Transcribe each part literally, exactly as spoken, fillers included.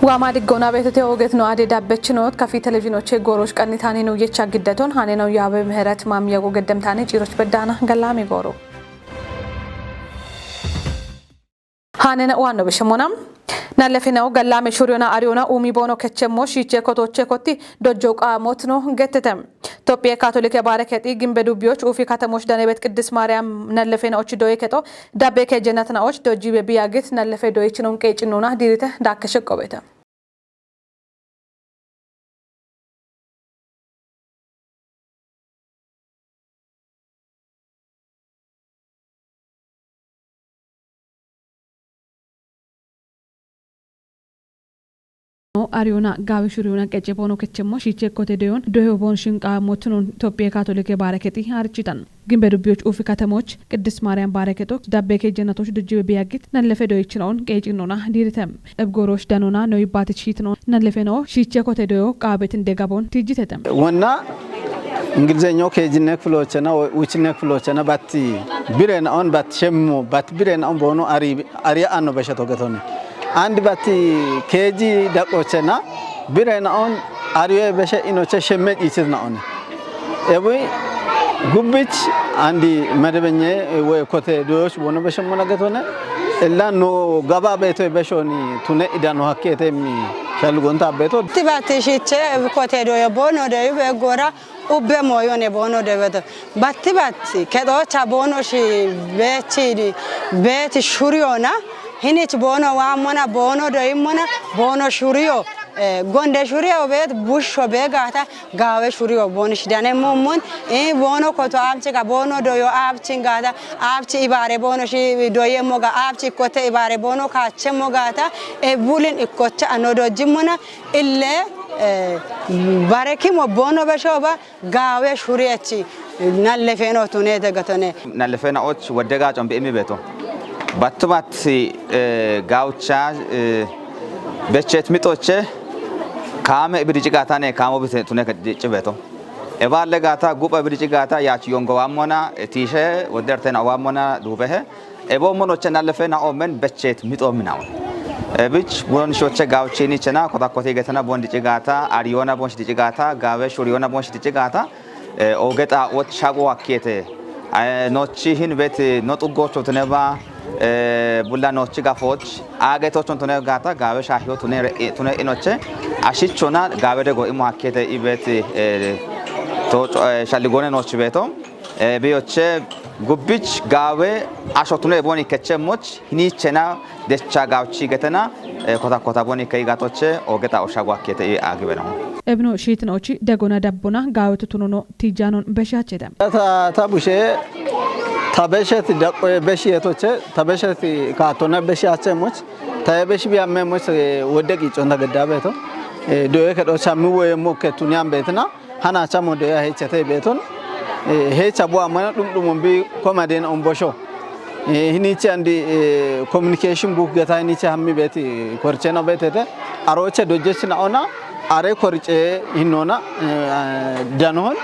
Waama diggoona beetete ooget no ade dabbech noot kafi televizhinoche gooroch qannitaane no yecha giddeton hane no yaabe ምህረት ማምያጎ ገደምታኔ ጪሮች በዳና ገላሚ ጎሮ Haanena waanno bishemona. Nallefenaw gallame shuriyona ariyona umi boono kechemmo shiiche kotoche kotti dojjo qaamot no gettete. Tophiye Katolike baare kexi gimbe dubbiyoch ufi katemoch danebet Qiddis Maariyam nallefenaoch doye kexo dabbe ke jennatnaoch dojji be biyagit nallefe doyich non qeecinnona diirite daakke sheqqobete. No ariyona gaawe shuriyona qece boono kechemmo shiiche kote doyon doyo boon shinqa motunon Tophiye Katolike baare kexi harchitan. Gimbe dubbiyoch ufi katemoch Qiddis Maariyam baare kexo dabbe ke jennatoch dujjibe biyagit nallefe doyichinaon qeecinnona diirite. Ebgoroch danona no yibbati shiitino nallefeno shiiche kote doyo qaabetin degabon tijjitete. Wonna Ingilizeenyo keejinne kifilochena, wuchinne kifilochena batti birenaon batti shemmo batti birenaon boono ari ariya anno beshe togetone. Andi batti keeji daqochena birenaon ariyo beshe inoche shemme ciichitnaone. Ewi gubbich andi medebenye we kote doyoch boono beshe mona getone. Ella no gaba beto beshoni tune idano hakkete mi shalgonta beto. Tibati shiche kote doyo boono doyo be gora ubbe moyone boono doyo beto. Batti batti kexocha boono shi beechidi beeti shuriyona hinich boono waammona boono doyimmona boono shuriyo eh, gonde shuriyo beet bushsho be gaata gaawe shuriyo boonish dane mummon eh, boono koto aabchi ga boono doyo aabchin gaata aabchi ibaare boono shi doyemmo ga aabchi ikkotte ibaare boono kaachemmo gaata e bulin ikkotte ano dojjimmona ille eh, barekimo boono beshoba gaawe shuriyechi nallefeno tunete gatone. Nallefena och wodde gaacon bi imi beto. Battu batti eh, gaawcha eh, bechet mixoche kaame ibidi cigatane kaamo bite tune ka- ci beto. E baalle gaata gupha ibidi cigata yaach yongo waammona eh, tiishe wodde artena waammona duubehe. Ebo monoche nallefena omen bechet mixo minaun. Ebich won shoche gaawchini chena kotakkoti getena bon dicigata ariyona bon dicigata gaawe shuriyona bon dicigata eh, ogexa och shago akkete. Eh, nochi hin bet no xuggocho tuneba eh, bulla nochi gafoch agetochon tune gata gaawe shahyo tune re- tune inoche ashichona gaawe dego imo akkete ibet eh, to eh, shalligone nochi beto. Eh, biyoche gubbich gaawe asho tune boni kechemmoch hinichena decha gaawchi getena eh, kota kota boni kei gatoche ogexa oshago akkete i agibena. Ebno shiitinochi degona dabbona gaawe tutunono tijanon beshachete. Ta ta bushe ta beshet daqo beshi etoche ta beshet kaatona beshi achemoch ta beshi biyamme moch eh, wodde qiconta gedda beto. Eh, doye kedo chammi woye mokke tuniyan betina. Hana chamo doya hechate beton. Eh, hecha bo amana dum dum on bi komaden on bosho. Eh, hinichi andi eh, communication book gata hinichi hammi beti korcheno betete. Aroche dojechina ona are korche hinona eh, danohon.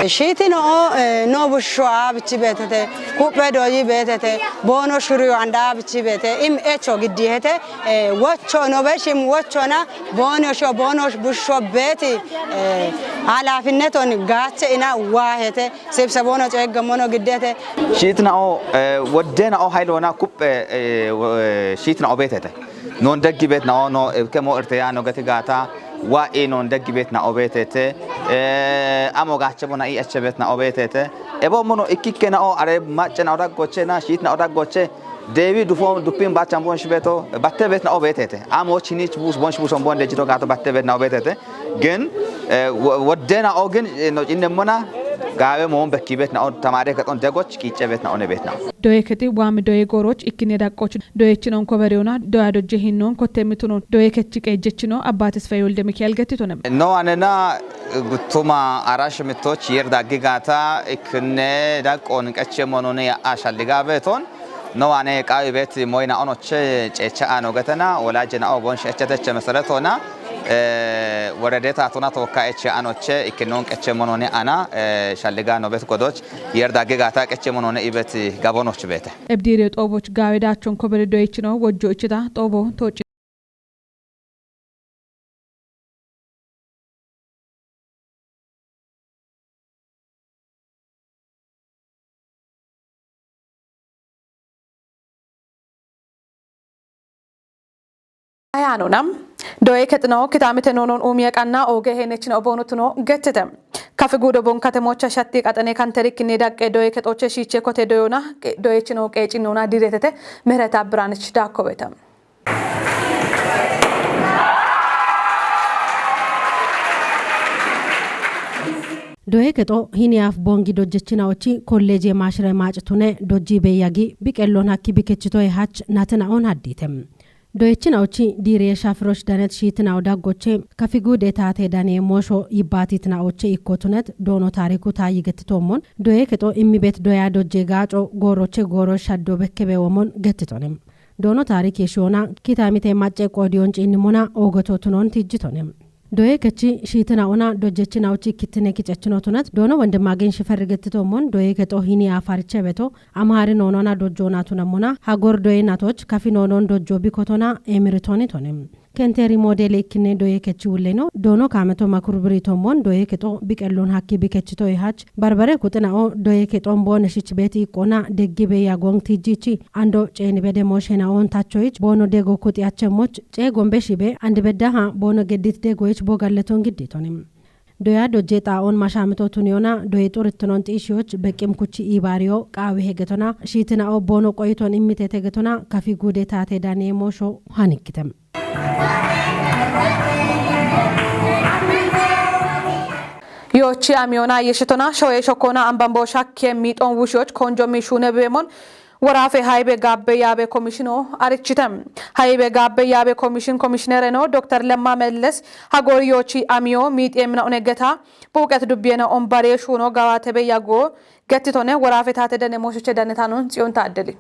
Shiti no eh, no busho abchi betete. Kupe doyi betete. Bono shuriyo anda abchi bete. Im echo gidihete. Eh, wocho no beshim wochona. Boonosh boonosh bushsho beeti eh, halaafinneton gaache ina waahete sibseboono coyiggammono giddete. Shiitna'o eh, woddena'o hayloona kuppe eh, wo- eh, shiitna'o beetete. Non deggi beetna'o no eh, kemo irte yaano gati gaata wa'i non deggi beetna'o beetete. Eh, amo gaache bona i eche beetna'o beetete. Ebo mono ikkikke na'o are macce na'o daggoche na shiitna'o daggoche. Deewi dufo duppin baachan bon shibeto batte bet na obetete. Amo chinich bus bon shibus on bon dejito gato batte bet na obetete. Gen eh, wo- wodde na ogin eh, no cinne mona gaawe mo on bekki bet na on tamare kat on degoch kiice bet na one bet na. Doye keti waami doye gooroch ikkine daqqoch doyechinon koberiona doya dojje hinnon kotte mitunon doye kechi qeejjechino abbaatis feyolde Mikael gettitone. No anena guttuma arash mittoch yerda gigata ikne daqqon qeche monone ashalliga beton. No ane qawi bet moyna onoche cecha ano getena wolaje na obon sheche teche meseretona. Eh, worede tatuna tokka eche anoche iknon qeche monone ana eh, shalliga no bet godoch yerda gigata qeche monone ibet gabonoch bete. Ebdire xooboch gaawe daachon kobere doyechino wojjo ichita xoobo toci. Anona, doye kexinawo kitaamite noonon uumiye qanna ooge heenechina oboonotuno gettete. Kafi guudo bonkatemocha shatti qaxane kanterikkinni daqqe doye kexoche shiiche kote doyona, doyechino qeecinona diretete ምህረት Abiraanich Daakkoweta. Doye kexo hini af bongi dojjechinaochi kolleeje maashire maacitune dojji beyagi biqellon hakki bikechitoye hach natina on haddite. Doyechinaochi diire shafiroch danet shiitinawo daggoche kafi guude taate dane moosho yibbaatitinaoche ikkotunet doono taariku taayi gettitommon doye kexo immibet doya dojje gaaco gooroche gooro shaddo bekkebe womon gettitone. Doono taarike shiona kitaamite macce qoodiyon ciinnimona oogototunon tijjitone. Doye kechi shiitina ona dojjechinaochi kittine kicechinotunet doono wondimaagen shifer gettitommon doye kexo hini afariche beto amaari noonona dojjoonatunammona hagor doye natoch kafi noonon dojjo bikotona eemiritonitone. Kenteri moodeli ikkinne doye kechi wulleno doono kaameto makur biritommon doye kexo biqellon hakki bikechitoye hach barbare kuxinao doye kexon boone shich beeti iqqona deggi beya gong tijjichi ando ceeni bede mooshenaoon tachoyich boono dego kuxi achemmoch cee gombe shibe andi beddaha boono geddit degoyich bogalleton gidditoni. Doya dojje xaa'on mashaamito tuniyona doye xurittinon xiishiyoch beqqim kuchi iibaariyo qaawi hegetona shiitina'o boono qoyiton immite tegetona kafi guude taate dane moosho hanikkite. Yoochi amiyona yeshitona shoye shokona ambambo shakke miixon wushiyoch konjo miishune beemon woraafe haybe gaabbe yaabe komishino arichite. Haybe gaabbe yaabe komishin komishinereno Dokter Lemma Melles hagori yoochi amiyo miixe mina unegeta buuqet dubbiyena on bare shuuno gawaatebe yago gettitone woraafe taate dane mooshoche danetanon Tsiyon Taaddeli.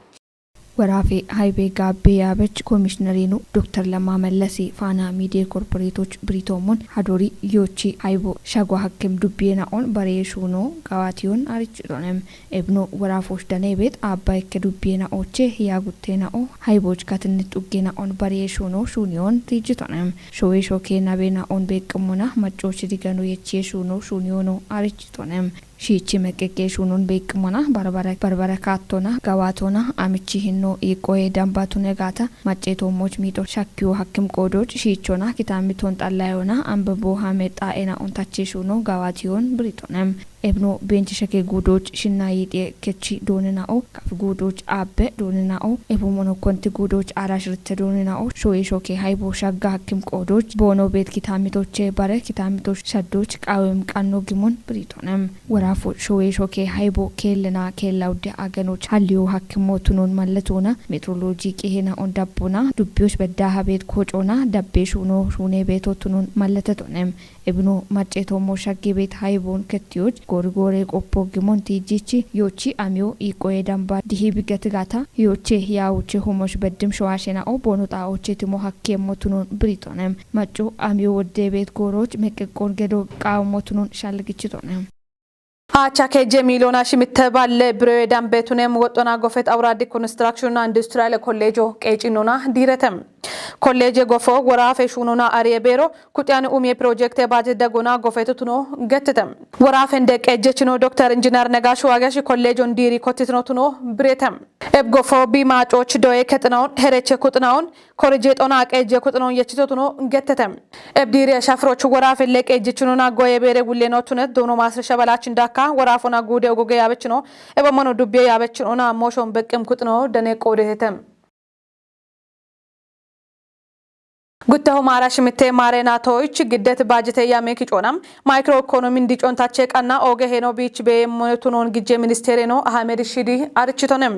Woraafe haybe gaabbe yaabech komishinereno Dokter Lemma Melles Faana Miidiye Korporeetoch biritommon hadori yoochi haybo shago hakkim dubbiyena on bare shuuno gawaatiyon arichitonem. Ebno woraafoch dane beet aabba ikke dubbiyena oche hiya guttena o hayboch katinne xuggena on bare shuuno shuuniyon tijjitonem. Showe shoke nabena on beeqqimona maccoch digano yechiye shuuno shuuniyono arichitonem. Shiichi meqqeqqe shuunon beeqqimona barbare barbare kaattona gawaatona amichi hinno iiqqoye dambatune gaata macceetommoch miixo shakkiyo hakkim qoodoch shiichona kitaamiton xallayona ambabo hame xaa'ena on tache shuuno gawaatiyon biritonem. Ebno benchi sheke guudoch shinna yiixe kechi doonena'o kaf guudoch aabbe doonena'o ebo mono konti guudoch ara shirte doonena'o shoye shoke haybo shagga hakkim qoodoch boono beet kitaamitoche bare kitaamitoch shaddoch qaawem qanno gimon biritonem. Woraafo showe shoke haybo keellena keella udde aganoch halliyo hakkimo tunon malletona metroloji qihena on dabbona dubbiyoch bedda habeet kocona dabbe shuuno shuune beeto tunon malletetonem. Ebno macceetommo shagge beet haybon kettiyoch gorigoore qoppo gimon tijjichi yoochi amiyo iiqqoye damba dihi bigetigata yooche yaawuche humoch beddim showaashena'o boono xaa'oche timo hakkemmo tunon biritonem. Macco amiyo wodde beet gooroch meqqeqqon gedo qaawammo tunon shalligichitonem. Acha keje miliyoona shimitte balle biroye dambetunem woxxona gofet awuradi konistirakshionna industiriyale kolleejo qeecinona diiretem. Kolleeje gofo woraafe shuunona ariye beero kuxiyan umiye pirojekte baajete dagona gofetu tuno gettete. Woraafen deqqe ejjechino Dokter Injinar Negash Waagash kolleejon diiri kottitino tuno biretem. Eb gofo bi maacoch doye kexinawon hereche kuxinawon korije xona qeeje kuxinawon yechito tuno gettete. Eb diiri eshafiroch woraafen leqqe ejjechinona goye beere wulleno tunet doono maasresha balachin dakka woraafona guude ogoge yaabechino eb ammano dubbiye yaabechinona mooshon beqqem kuxino dane qoodetete. Gutteho maara shimitte maare naatoich giddet baajete yame kicoona maykiro ikoonomin dicon tache qanna ooge heeno biich beemmotunon gijje ministeereno Ahamed Shidi arichitone.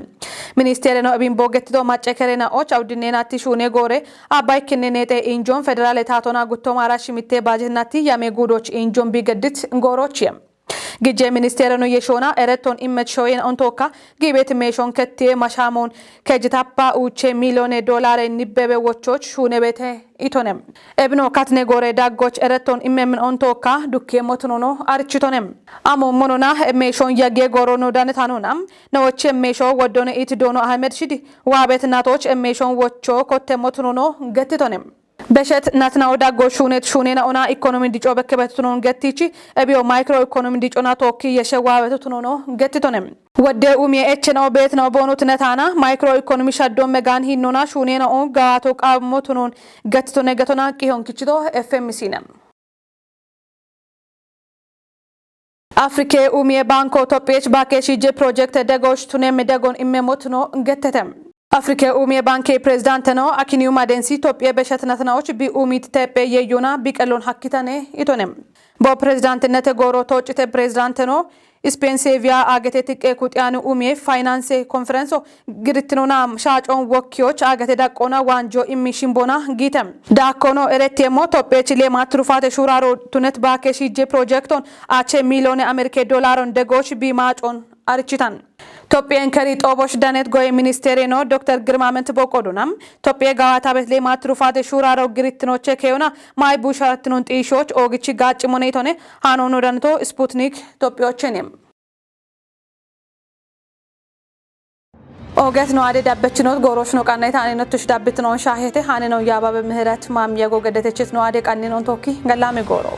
Ministeereno ebin boogettido macce kerena och awdinne natti shuune goore abbaykkinne neexe injon federaale taatona gutto maara shimitte baajetnatti yame guudoch injon bi geddit goorochie. Gije ministeereno yeshoona ereton immet shoyen ontokka giibet meeshon kettiye mashamon kejitappa uuche miliyoone doolaare nibbebe wochoch shuunebete itonem. Ebino katne goore daggoch ereton immemin ontokka dukkiye motunono arichitonem. Amo monona meeshon yagge goorono danetanona nooche meesho woddone iti doono Ahamed Shidi waabet natoch meeshon wocho kotte motunono gettitonem. Beshet natna o daggo shunet shunena ona economy dico bekke betunon gettichi ebio micro economy dicona tokki yeshe wawetu tunono gettitone. Wadde umie echena o betna o bonut netana micro economy shaddo megan hinnona shunena o gawato qammo tunon gettitone getona qihon kichito F M C nem. Afrike Umie Banko Topiyech Bake Shije Project Degosh Tunem Degon Imme Motno Gettete. Afrike Umie Banke Presidente no Akiniu Madensi Topiye Beshatnatnaoch Bi Umit Tepe Yeyona Biqelon Hakkitane Itonem. Bo Presidente Nete Goro Tocite Presidente no Ispensevia Agete Tiqqe Kuxianu Umie Finance Conference Girittinona shaacon wokkiyoch agate daqqona waanjo immi shimbona giite. Daakkono erettiemmo Tophiyechi leema turufate shuuraro tunet baakke shiijje pirojekton ache miiliyoone Amerke dolaaron degoosh bi maacon arichitan. Tophiyen keri xoobosh danet goye ministeere no Dokter Girmament Boqqodona. Tophiye gawatabet leema turufate shuuraro girittinoche keyona maay busharattinon xiishoch oogichi gaacci moneytone haano no daneto Sputnik Tophiyochene. Oget no ade dabbechinot goorosh no qannayta ane nottush dabbitinon shaahete hane no yaababe mihirat maam yego gedetechit no ade qanninon tokki gallame gooro.